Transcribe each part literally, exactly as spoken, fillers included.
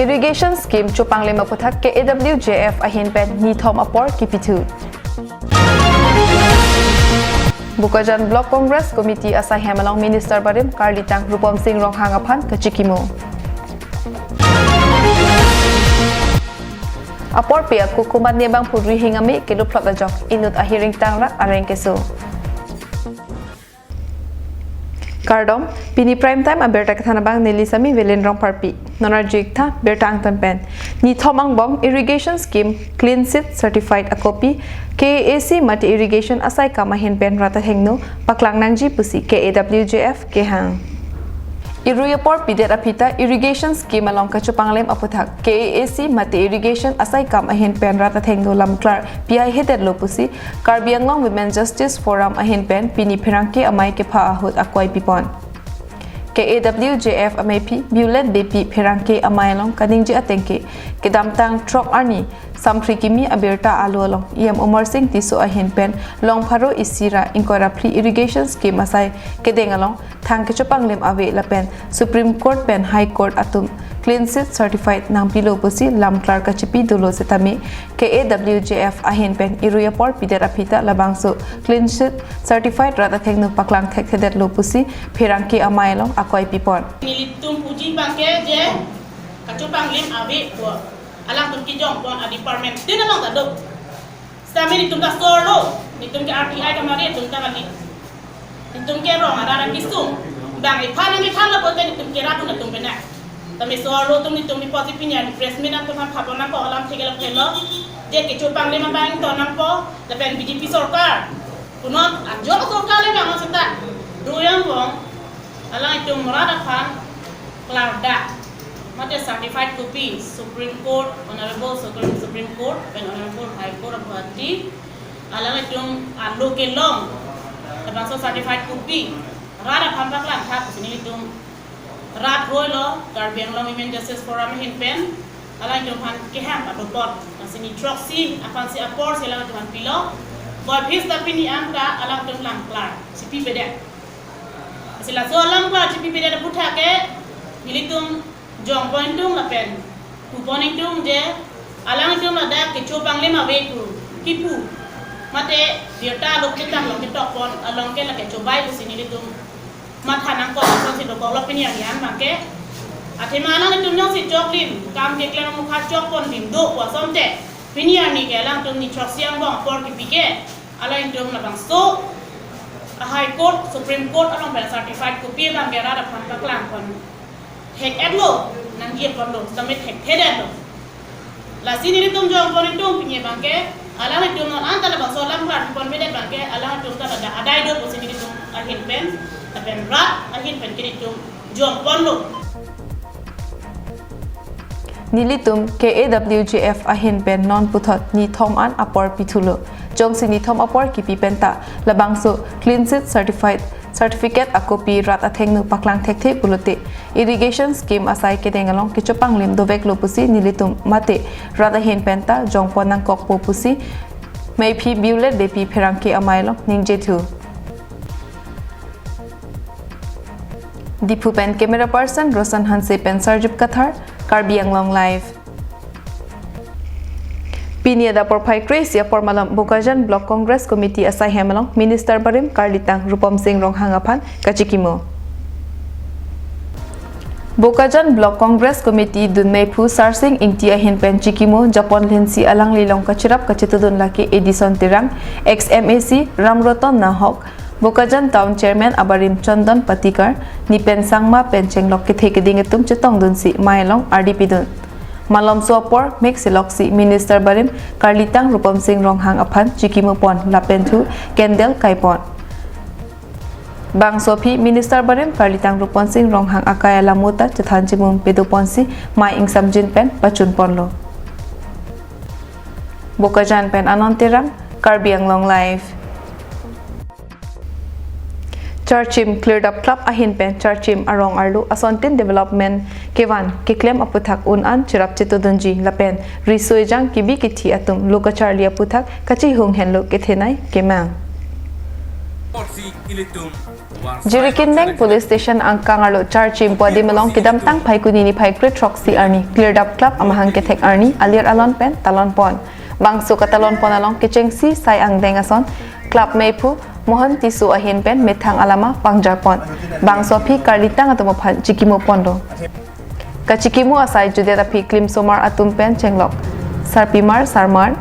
Irrigation scheme chopanglim aputhak K A W J F ahin pen nithom apor kipithu. Bokajan Block Congress Committee asaihem along Minister barim karlitang Rupom Singh Ronghang aphan kachikimo. Apor pe ako komatne abangphu rihing ame keluplot ajok inut ahiring tangrak areng keso. Kardom, pini prime time abirta kethan abang neli Sami Velen Rongparpi. Non arju iktha birta angtan pen. Nithom angbong irrigation scheme clean sheet certified akopi K A A C mate irrigation asai kam ahin pen rat athengno paklang nangji pusi K A W J F kehang. Irui apor pidet aphi ta irrigation scheme along kachopanglim aputhak K A A C mate irrigation asai kam ahin pen rat athengno lamklar piaihedetlo pusi Karbi Anglong Women Justice Forum ahin pen pini pherangke amei kepha ahut akwai pipon. K A W J F ameiphi Violet Beypi pherangke amei along kaningje ateng ke kedamtang throk arni Samphri Kimi abirta alo along E M Omar Singh Tisso ahin pen long pharo isi ra ingkoi ra phli irrigation scheme asai kedeng along thang kechopanglim ave lapen Supreme Court pen High Court atum clean sheet certified nangpilo pusi lamklar kachipi dolo setame K A W J F ahin pen irui apor pidet aphi ta labangso clean sheet certified rat athengno paklang thekthedetlo pusi pherangke amei along akwai pipon. Nelitum puji abangke je kachopanglim ave ko alangtum kejongpon a department tin along ta do. Sami nelitum ta sorlo, nelitum ke R T I kamari nelitum ta kali. Nelitum ke rong arat akesung. Bang iphan nangkethanlo pulote nelitum ke rat atum penang. Tame sorlo atum nelitum ni posi pini an press meet nangtum aphan phapon nangkok alam thekthelo. Je kechopanglim abang ington nangpo, lapen B J P sorkar. Punon ajok sorkar le bang seta. Do angbong, alanglitum rat aphan klardak. Mate certified copy, Supreme Court, Honorable Supreme, Supreme Court, pen Honorable High Court of Guwahati, alanglitum alo kelong, labangso certified copy, rat aphan paklang thak, sini itum rat hoilo, Karbi Anglong Women Justice Forum ahin pen, alanglitum aphan kehang adopot, sini throksi, aphansi aporsi alanglitum aphan pilo, boy phis ta pini an ta alanglitum lamklar, chipipedet. Sila so alam pa chipipedet aputhak ke, nelitum jongpon ingtung lapen pupon ingtung je, alanglitum ladak kechopanglim ave pu kipu. Mate birta along chetang along ketokpon along ke la kechobai pusi nelitum matha nangkok asonsi dokoklo pini arni an abangke. Athema alanglitum jongsi choklim, kam keklem mukha chokponlim do pu asonte. Pini arni ke alangtum ni throksi angbong apor kipi ke. Alanglitum labangso a High Court, Supreme Court along pen certified copy abangke rat aphan paklangpon thek-etlo, nangjiponlo, sitame thekthedetlo. Lasi nelitum jongpon ingtung pini abangke, alanglitum non anta labangso lamklar ponpedet abangke, alanglitum ta ladak adai do pusi nelitum ahin pen, lapen rat ahin pen ke nelitum jongponlo. Nelitum K A W J F ahin pen non puthot nithom an apor pithulo. Jongsi nithom apor kipi penta labangso clean sheet certified certificate akopi rat athengno paklang thekthe pulote irrigation scheme asai kedeng along kechopanglim doveklo pusi nelitum mate rat ahin penta jongpon nangkokpo pusi meiphi Violet Beypi pherangke amei along ningjethu. Diphu pen camera person Roshan Hanse pen Sarjip Kathar, Karbi Anglong Live. Pini adap porphai kre-isi apor malom Bokajan Block Congress Committee asaihem along Minister barim karlitang Rupom Singh Ronghang aphan kachikimo. Bokajan Block Congress Committee dunmeiphu Sarsing Ingti ahin pen chikimo japon lhensi alanglilong kachirap kachetudun lake Edison Terang, ex M A C Ramroton Nahok, Bokajan Town Chairman abarim Chandan Patikar, nipen sangma pen chenglok kethe keding atum chetongdunsi mei along ardi pidun. Malomso apor mek seloksi Minister barim karlitang Rupom Singh Ronghang aphan chikimopon lapen thu candle kaipon. Bangso aphi Minister barim karlitang Rupom Singh Ronghang akai alamota chethan chimum pedoponsi mei ingsamjin pen pachunponlo. Bokajan pen Anon Terang, Karbi Anglong Live. Charchim Klirdap Club ahin pen Charchim arong arlo asontin development kevan keklem aputhak un an chirap chetudunji lapen riso ejang kebi kethi atum lo kacharli aputhak kachihung henlo kethenei kemang. Jirikindeng Police Station angkang arlo Charchim pu adim along kedamtang Phaikuni niphai kre throksi arni Cleared Up Club amahang kethek arni alir alon pen talon pon. Bangso katalon pon along kechengsi sai angdeng ason club meiphu Mohan Tisso ahin pen methang alama pangjar pon. Bangso aphi karlitang atum aphan chikimo ponlo. Kachikimo asai judet aphi klimsomar atum pen chenglok sarpimar, sarmar,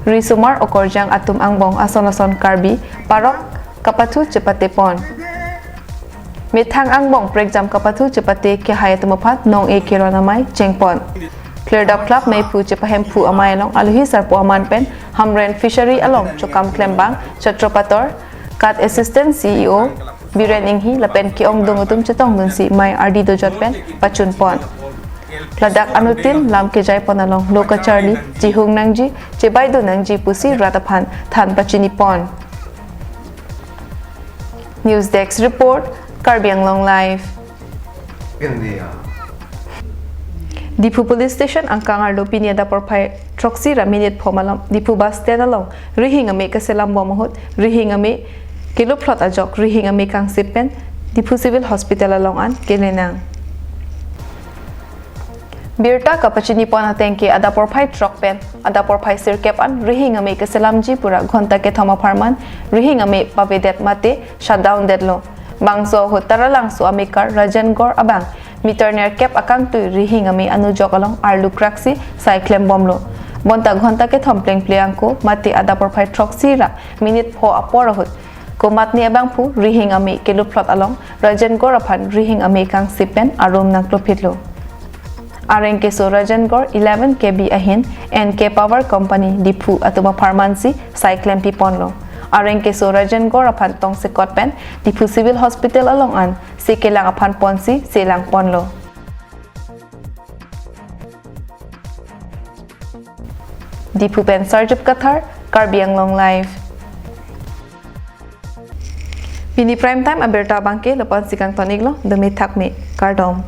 risomar okorjang atum angbong ason ason Karbi parok kapathu chepate pon. Methang angbong prekjam kapathu chepate kehai atum aphan nong-e keron amei chengpon. Cleared Up Club meiphu chepahemphu amei along alohi sarpo aman pen Hamren Fishery along chokam klembang Chhatropator, KAT Assistant C E O Biren Enghi lapen ke-ongdung atum chetongdunsi mei ardi dojot pen pachun pon. Ladak anuttin lam kejai pon along lo kacharli, chihung nangji, chebaidun nangji pusi rat aphan than pachini pon. News Desk Report, Karbi Anglong Live. India. Diphu Police Station angkang arlo pini adap porphai throksi ra minute pho malom Diphu bus stand along rihing amei keselam bom ahut rihing amei keluphlot ajok rihing amei kangsip pen Diphu Civil Hospital along an kelenang. Birta kapachini pon ateng ke adap porphai throk pen adap porphai sirkep an rihing amei keselamji pura ghonta kethom apharman rihing amei pavedet mate shutdown detlo. Bangso ahut Taralangso amekar Rajen Gor abang meter nerkep akangtui rihing amei anujok along arlu kraksi sai klem bomlo. Bonta ghonta kethom plengple angko mate adap porphai throksi ra minute pho apor ahut komatne abangphu rihing amei keluphlot along Rajen Gor aphan rihing amei kangsip pen arum nangklophitlo. Areng keso Rajen Gor eleven K V ahin N K Power Company Diphu atum apharmansi sai klempi ponlo. Areng keso Rajen Gor aphan tongsekot pen Diphu Civil Hospital along an sekelang aphan ponsi selang ponlo. Diphu pen Sarjip Kathar, Karbi Anglong Live. Pini prime time abirta abangke lapu-ansi kangton-iklo, dome thakme, kardom.